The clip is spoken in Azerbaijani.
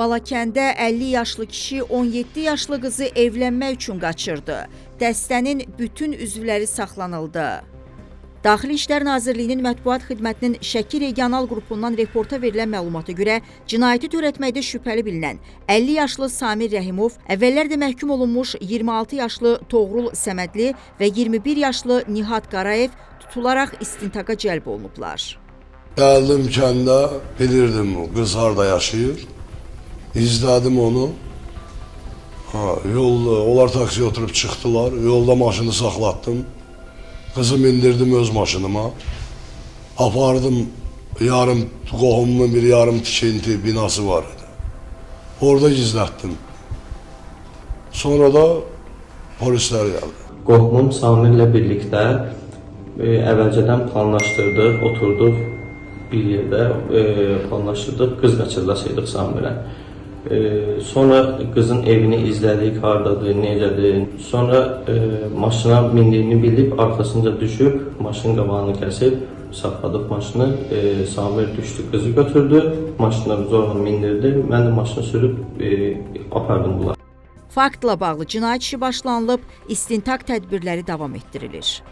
Balakəndə 50 yaşlı kişi 17 yaşlı qızı evlənmək üçün qaçırdı. Dəstənin bütün üzvləri saxlanıldı. Daxili İşlər Nazirliyinin mətbuat xidmətinin Şəki regional qrupundan reporta verilən məlumata görə cinayəti törətməkdə şübhəli bilinən 50 yaşlı Samir Rəhimov, əvvəllər də məhkum olunmuş 26 yaşlı Toğrul Səmədli və 21 yaşlı Nihat Qarayev tutularaq istintaqa cəlb olunublar. Gəldim kəndə, bilirdim qız harda yaşayır. İzlədim onu. Ha, yolda, onlar taksiyə oturub çıxdılar. Yolda maşını saxlatdım. Qızı mindirdim öz maşınıma. Apardım, yarım qohumumun bir yarım tikinti binası var idi. Orada gizlətdim. Sonra da polislər gəldi. Qohumum Samirlə birlikdə əvvəlcədən planlaşdırdıq, oturduq bir yerdə planlaşdırdıq, qız qaçırlasıydıq Samirə. Sonra qızın evini izlədik, hardadır, necədir. Sonra maşına mindiyini bilib, arxasınca düşüb, maşının qabağını kəsib, saxladıq maşını. Samir düşdü, qızı götürdü, maşına zorla mindirdi. Mən də maşını sürüb apardım bunları. Faktla bağlı cinayət işi başlanılıb, istintaq tədbirləri davam etdirilir.